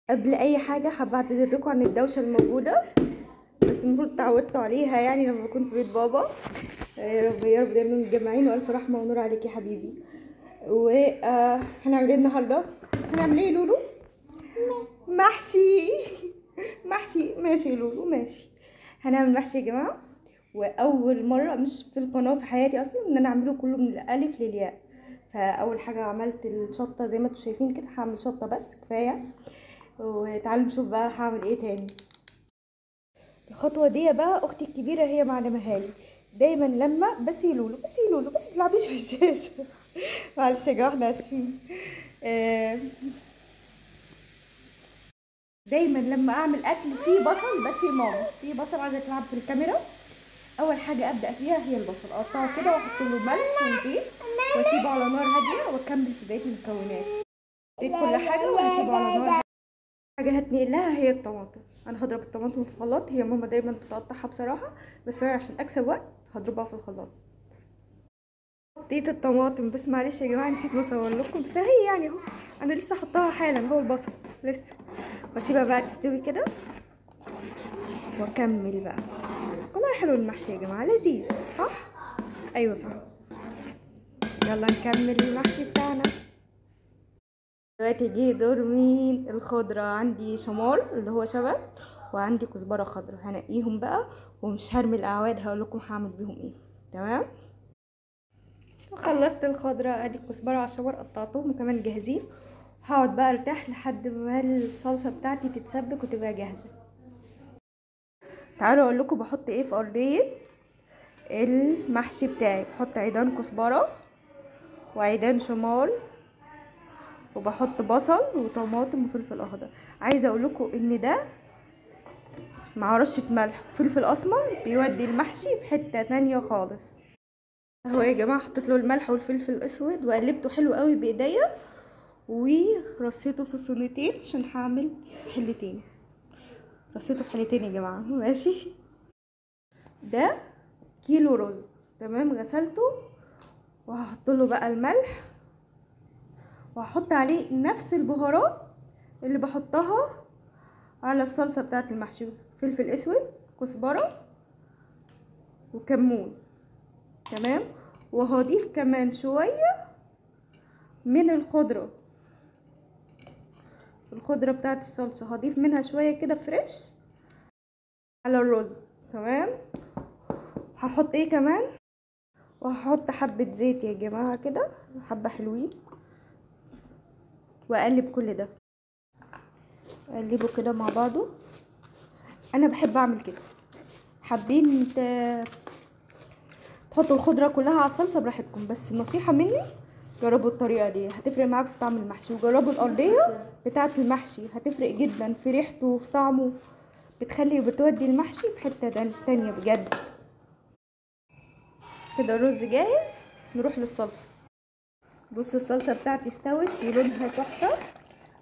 قبل اي حاجة حابة اعتذر لكم عن الدوشة الموجودة، بس المفروض اتعودتوا عليها يعني لما بكون في بيت بابا. يا رب يا رب دايما متجمعين، والف رحمه ونور عليك يا حبيبي. وهنعمل ايه النهارده؟ هنعمل ايه لولو؟ محشي. محشي، ماشي يا لولو ماشي. هنعمل محشي يا جماعة، واول مرة مش في القناة في حياتي اصلا ان انا اعمله كله من الالف للياء. فاول حاجة عملت الشطه زي ما انتم شايفين كده، هعمل شطه بس كفاية. وتعالوا نشوف بقى هعمل ايه تاني. الخطوة دي بقى اختي الكبيرة هي معلمها لي دايما، لما بس يا لولو بس يا لولو بس تلعبيش في الشاشة. معلش يا جماعة احنا اسفين. دايما لما اعمل اكل فيه بصل، بس يا ماما فيه بصل عايزه تلعب في الكاميرا، اول حاجة ابدا فيها هي البصل. اقطعه كده واحط له ملح وزيت واسيبه على نار هادية واكمل في بقية المكونات. كل حاجة وهسيبه على نار هادية. حاجة هتنقلها هي الطماطم. انا هضرب الطماطم في الخلاط، هي ماما دايما بتقطعها بصراحة، بس انا عشان اكسب وقت هضربها في الخلاط. حطيت الطماطم، بس معلش يا جماعة نسيت ما اصور لكم، بس اهي يعني اهو انا لسه حطاها حالا اهو البصل لسه. واسيبها بقى تستوي كده واكمل بقى. والله حلو المحشي يا جماعة، لذيذ صح؟ ايوه صح. يلا نكمل المحشي بتاعنا. دلوقتي جه دور مين؟ الخضرة. عندي شمار اللي هو شبت، وعندي كزبره خضراء، هنقيهم بقى ومش هرمي الاعواد، هقول لكم هعمل بيهم ايه. تمام، وخلصت الخضرة، ادي الكزبره على الشمار قطعتهم وكمان جاهزين. هقعد بقى ارتاح لحد ما الصلصه بتاعتي تتسبك وتبقى جاهزة. تعالوا اقول لكم بحط ايه في ارضية المحشي بتاعي. بحط عيدان كزبره وعيدان شمار، وبحط بصل وطماطم وفلفل اخضر. عايزه اقول لكم ان ده مع رشه ملح وفلفل اسمر بيودي المحشي في حتة تانية خالص. اهو يا جماعة حطيت له الملح والفلفل الاسود وقلبته حلو قوي بايديا، ورصيته في الصينيتين عشان هعمل حلتين. رصيته في حلتين يا جماعة ماشي. ده كيلو رز، تمام، غسلته وهحط له بقى الملح، وهحط عليه نفس البهارات اللي بحطها على الصلصه بتاعه المحشي، فلفل اسود، كزبره، وكمون. تمام، وهضيف كمان شوية من الخضرة، الخضرة بتاعه الصلصه هضيف منها شوية كده فريش على الرز. تمام، هحط ايه كمان؟ وهحط حبه زيت يا جماعة كده، حبه حلوين، واقلب كل ده، اقلبه كده مع بعضه. انا بحب اعمل كده. حابين تحطوا الخضرة كلها على الصلصه براحتكم، بس نصيحة مني جربوا الطريقة دي، هتفرق معاكم في طعم المحشي. وجربوا الارضية بتاعه المحشي، هتفرق جدا في ريحته وفي طعمه، بتخلي وبتودي المحشي في حتة تانية بجد. كده الرز جاهز، نروح للصلصه. بصوا الصلصه بتاعتي استوت ولونها تحفة.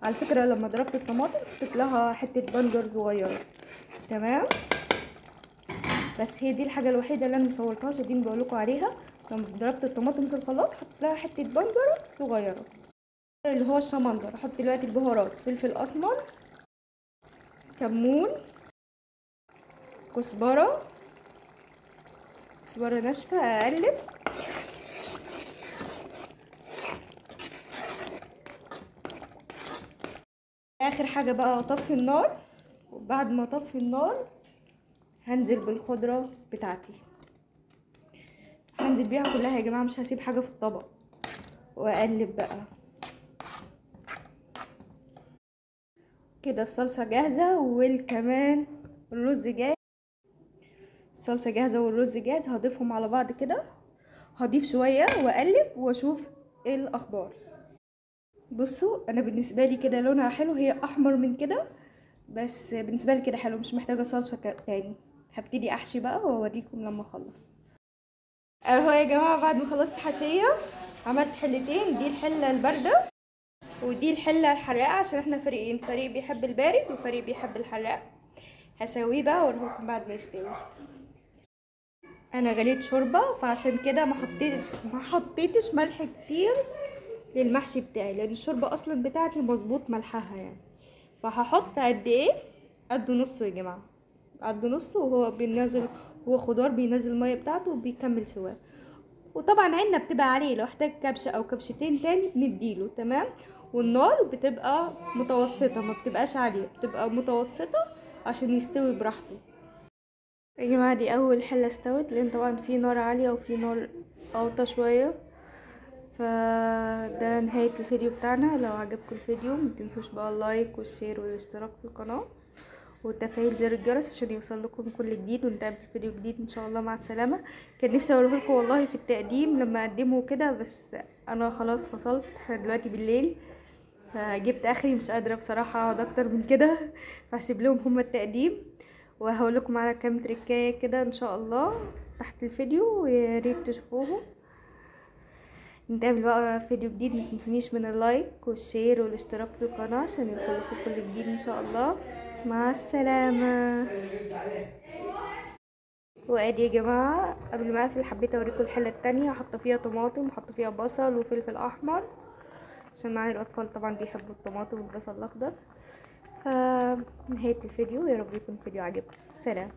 على فكرة لما ضربت الطماطم حطيت لها حتة بنجر صغيرة. تمام، بس هي دي الحاجة الوحيدة اللي انا مصورتهاش، دي بقول لكم عليها. لما ضربت الطماطم في الخلاط حطيت لها حتة بنجره صغيرة اللي هو الشمندر. احط دلوقتي البهارات، فلفل اسمر، كمون، كزبره، كزبره ناشفة، اقلب. اخر حاجة بقى اطفي النار، وبعد ما اطفي النار هنزل بالخضره بتاعتي، هنزل بيها كلها يا جماعة، مش هسيب حاجة في الطبق. واقلب بقى كده. الصلصه جاهزة والكمان الرز جاهز. الصلصه جاهزة والرز جاهز، هضيفهم على بعض كده. هضيف شوية واقلب واشوف ايه الاخبار. بصوا انا بالنسبة لي كده لونها حلو، هي احمر من كده، بس بالنسبة لي كده حلو، مش محتاجه صلصه تاني. هبتدي احشي بقى واوريكم لما اخلص. اهو يا جماعة بعد ما خلصت حشيه عملت حلتين، دي الحلة البارده ودي الحلة الحراقه، عشان احنا فريقين، فريق بيحب البارد وفريق بيحب الحراق. هسويه بقى واوريهولكم بعد ما يستوي. انا غليت شوربة، فعشان كده ما حطيتش ملح كتير للمحشي بتاعي، لان الشوربة اصلا بتاعتي مظبوط ملحها يعني. فهحط قد ايه؟ قد نصه يا جماعة، قد نصه. وهو بينزل، هو خضار بينزل المية بتاعته وبيكمل سواه. وطبعا عيننا بتبقى عليه، لو احتاج كبشة او كبشتين تاني بنديله، تمام. والنار بتبقى متوسطه، ما بتبقاش عالية، بتبقى متوسطه عشان يستوي براحته. يا جماعة دي اول حله استوت، لان طبعا في نار عالية وفي نار اوطى شوية. فده نهاية الفيديو بتاعنا. لو عجبكم الفيديو متنسوش بقى ال like وال share والاشتراك في القناة وتفعيل زر الجرس عشان يوصل لكم كل جديد، ونتقابل في فيديو جديد ان شاء الله. مع السلامة. كان نفسي اوريه لكم والله في التقديم لما اقدمه كده، بس انا خلاص فصلت، احنا دلوقتي بالليل فجبت اخري، مش قادرة بصراحة اقعد اكتر من كده، فهسيب لهم هما التقديم وهقول لكم على كام تريكايه كده ان شاء الله تحت الفيديو، ويا ريت تشوفوهم. نتقابل بقى في فيديو جديد. ما تنسونيش من ال like وال share والاشتراك في القناة عشان يوصلكم كل جديد ان شاء الله. مع السلامة. وادي يا جماعة قبل ما اقفل حبيت اوريكم الحلة التانية، حاطه فيها طماطم وحاطه فيها بصل وفلفل احمر عشان معايا الاطفال طبعا بيحبوا الطماطم والبصل الاخضر. فنهايه الفيديو، يا رب يكون الفيديو عجبكم. سلام.